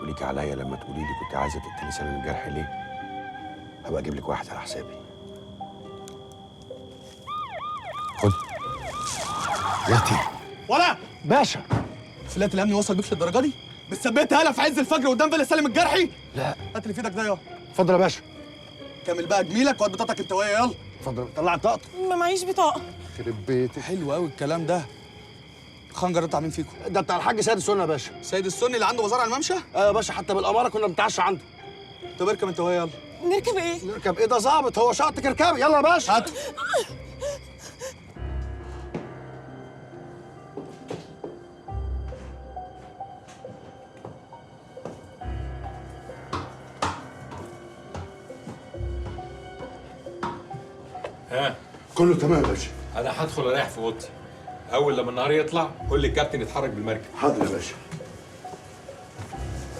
وليكي عليا لما تقولي لي كنت عايزه تقتلي سالم الجرح ليه، هبقى اجيب لك واحد على حسابي. خد ياتي. ولا باشا، فلات الامن وصل بيك للدرجة دي؟ بتثبتها هلا في عز الفجر قدام فيلا سالم الجرحي؟ لا، هات اللي في ايدك ده يلا. اتفضل يا باشا. كمل بقى جميلك وهات بطاقتك انت وهي. يلا اتفضل. طلع بطاقتك. ما معيش بطاقة. يخرب بيتك. حلو قوي الكلام ده. الخنجر ده بتاع مين فيكم؟ ده بتاع الحاج سيد السني يا باشا. سيد السني اللي عنده بازار على الممشى؟ ايوه يا باشا، حتى بالاماره كنا بنتعشى عنده. طب اركب انت وهي يلا. نركب ايه؟ نركب ايه؟ ده ظابط هو، شاطك اركبي. يلا يا باشا. هات. ها كله تمام يا باشا. انا هدخل اريح في اوضتي. اول لما النهار يطلع قول للكابتن يتحرك بالمركب. حاضر يا باشا.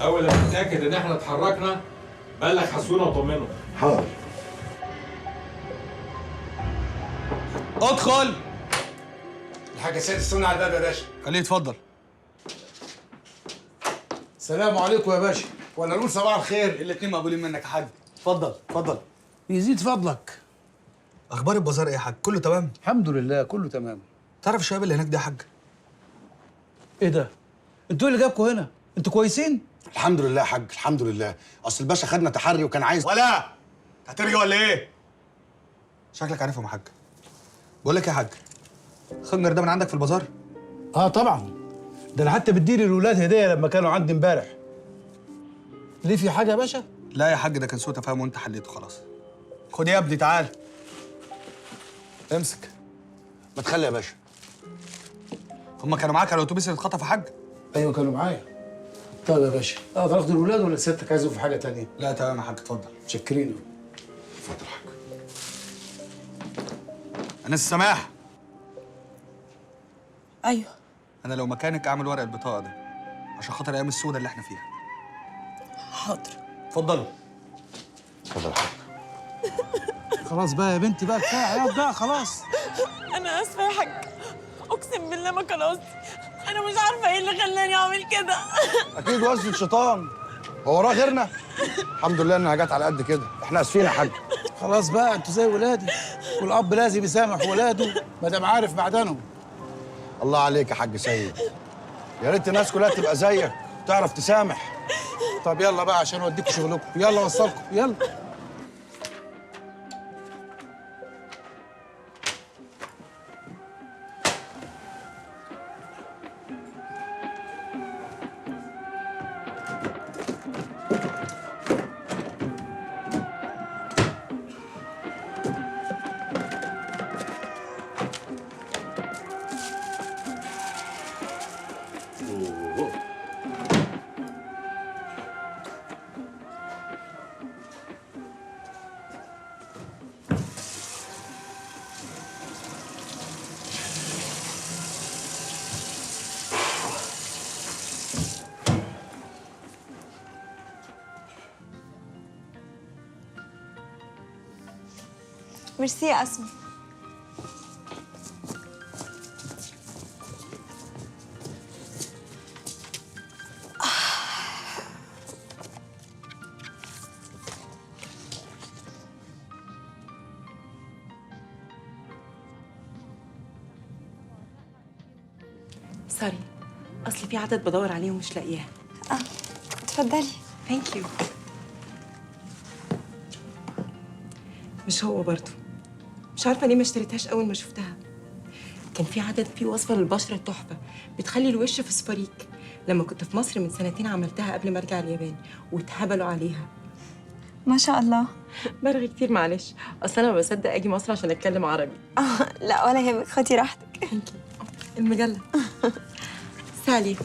اول لما تتاكد ان احنا اتحركنا بلغ حسونه وطمنه. حاضر. ادخل. الحاج سيد السني على الباب يا باشا. خليه يتفضل. السلام عليكم يا باشا، ولا نقول صباح الخير؟ الاتنين مقبولين منك يا حاج. اتفضل اتفضل. يزيد فضلك. اخبار البازار ايه يا حاج؟ كله تمام؟ الحمد لله كله تمام. تعرف الشباب اللي هناك ده يا حاج؟ ايه ده؟ انتوا اللي جابكوا هنا؟ انتوا كويسين؟ الحمد لله يا حاج، الحمد لله. اصل الباشا خدنا تحري وكان عايز. ولا هترجع ولا ايه؟ شكلك عارفهم يا حاج. بقول لك يا حاج، الخنجر ده من عندك في البازار؟ اه طبعا، ده انا حتى بديلي الولاد هديه لما كانوا عندي امبارح. ليه، في حاجة يا باشا؟ لا يا حاج، ده كان سوء تفاهم وانت حليته خلاص. خد يا ابني تعال امسك. ما تخلي يا باشا. هما كانوا معاك على الاتوبيس اللي اتخطف يا حاج؟ ايوه كانوا معايا. طيب يا باشا، اقدر اخد الولاد ولا سيادتك عايزهم في حاجة تانية؟ لا تمام يا حاج، اتفضل. متشكرين. اتفضل يا حاج. انس سماح. ايوه. انا لو مكانك اعمل ورق البطاقة ده عشان خاطر ايام السودة اللي احنا فيها. حاضر. اتفضلوا. اتفضل يا حاج. خلاص بقى يا بنتي بقى، كفاية عياط بقى خلاص. انا اسفه يا حاج، اقسم بالله ما كان قصدي. انا مش عارفه ايه اللي خلاني اعمل كده. اكيد وزن الشيطان، هو وراه غيرنا. الحمد لله انها جت على قد كده. احنا اسفين يا حاج. خلاص بقى، انتوا زي ولادي، والاب لازم يسامح ولاده ما دام عارف معدنهم. الله عليك يا حاج سيد، يا ريت الناس كلها تبقى زيك تعرف تسامح. طب يلا بقى عشان اوديكوا شغلكم، يلا وصلكم يلا. ميرسي يا أسماء. sorry، اصل في عدد بدور عليه ومش لاقياه. اتفضلي. thank you. مش هو برضه، مش عارفه ليه ما اشتريتهاش اول ما شفتها. كان في عدد فيه وصفه للبشره تحفة بتخلي الوش فسفوريك. لما كنت في مصر من سنتين عملتها قبل ما ارجع اليابان واتهبلوا عليها. ما شاء الله. برغي كتير معلش، اصل انا ما بصدق اجي مصر عشان اتكلم عربي. لا ولا يهمك، خدي راحتك. thank you. المجلة. سالي،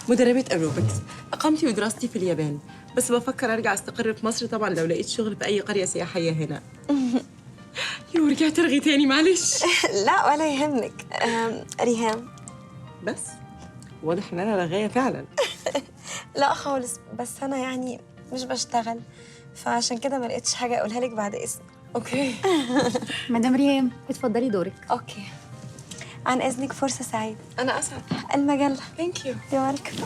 مدربة ايروبكس، اقامتي ودراستي في اليابان، بس بفكر ارجع استقر في مصر طبعا لو لقيت شغل في اي قرية سياحية هنا. يو رجعت ارغي تاني معلش. لا ولا يهمك. ريهام. بس واضح ان انا رغايه فعلا. لا خالص، بس انا يعني مش بشتغل، فعشان كده ما لقيتش حاجة اقولها لك بعد اذنك. okay. مدام ريهام اتفضلي دورك. okay. عن اذنك، فرصة سعيدة. انا اسعد. المجلة. thank you. you're welcome.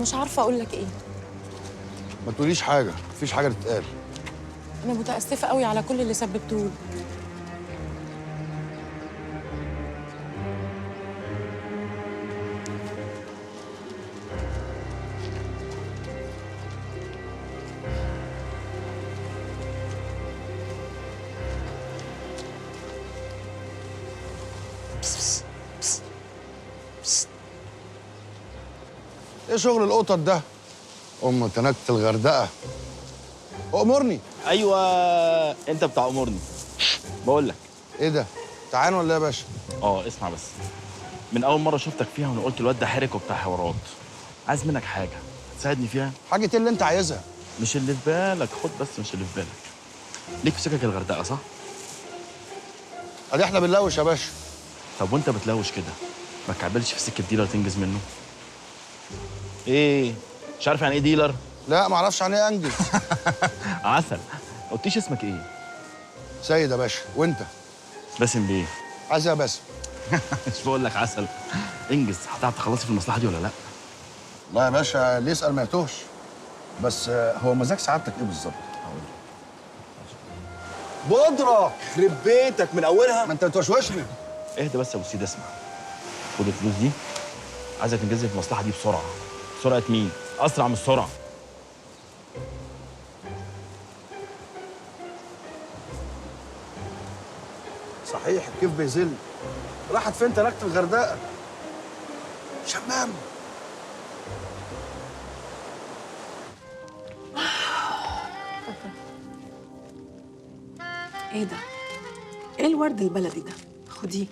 مش عارفه اقول لك ايه. ما تقوليش حاجة، مفيش حاجة تتقال. انا متاسفه قوي على كل اللي سببته لي. ايه شغل القطط ده؟ ام تنكت الغردقه. امرني. ايوه انت بتاع امرني. بقول لك ايه ده؟ تعان ولا ايه يا باشا؟ اسمع بس، من اول مرة شفتك فيها وانا قلت الواد ده حرك وبتاع حوارات. عايز منك حاجة تساعدني فيها. حاجة ايه اللي انت عايزها؟ مش اللي في بالك، خد بس مش اللي في بالك. ليك في سكك الغردقه صح؟ ادي احنا بنلوش يا باشا. طب وانت بتلوش كده ما تكعبلش في سكة dealer تنجز منه؟ ايه؟ مش عارف يعني ايه dealer؟ لا ما اعرفش يعني ايه انجز. عسل. ما قلتليش اسمك ايه؟ سيد يا باشا. وانت؟ باسم بيه. عايز ايه يا باسم؟ مش بقول لك عسل. انجز، هتعرف تخلصي في المصلحة دي ولا لا؟ لا يا باشا، اللي يسال ما يتوهش. بس هو مزاج سعادتك ايه بالظبط؟ بودره. يخرب بيتك من اولها. ما انت بتوشوشني. اهدى بس يا ابو سيد، اسمع. خد الفلوس دي، عايزك تنجزي في المصلحة دي بسرعة. سرعة مين؟ اسرع من السرعة. صحيح كيف بيذل. راحت فين تنكت الغردقه؟ شمام. ايه ده؟ ايه الورد البلدي ده؟ خديه.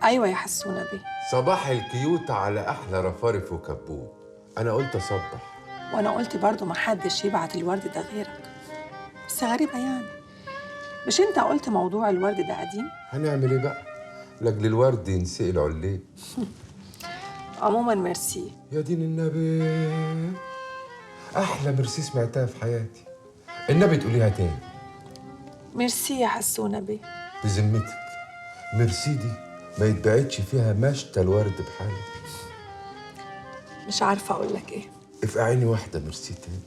ايوه يا حسونه بيه. صباح الكيوت على احلى رفارف وكبوت. انا قلت اصبح. وانا قلت برضو ما حدش يبعت الورد ده غيرك. بس غريبة يعني، مش انت قلت موضوع الورد ده قديم؟ هنعمل ايه بقى؟ لاجل الورد ينسقل عليه. عموما ميرسي. يا دين النبي، احلى ميرسي سمعتها في حياتي. النبي تقوليها تاني. ميرسي يا حسونه بيه. بذمتك ميرسي دي ما يتبعتش فيها مشتى الورد بحاله. مش عارفه اقول لك ايه. افقعيني واحدة ميرسي تاني.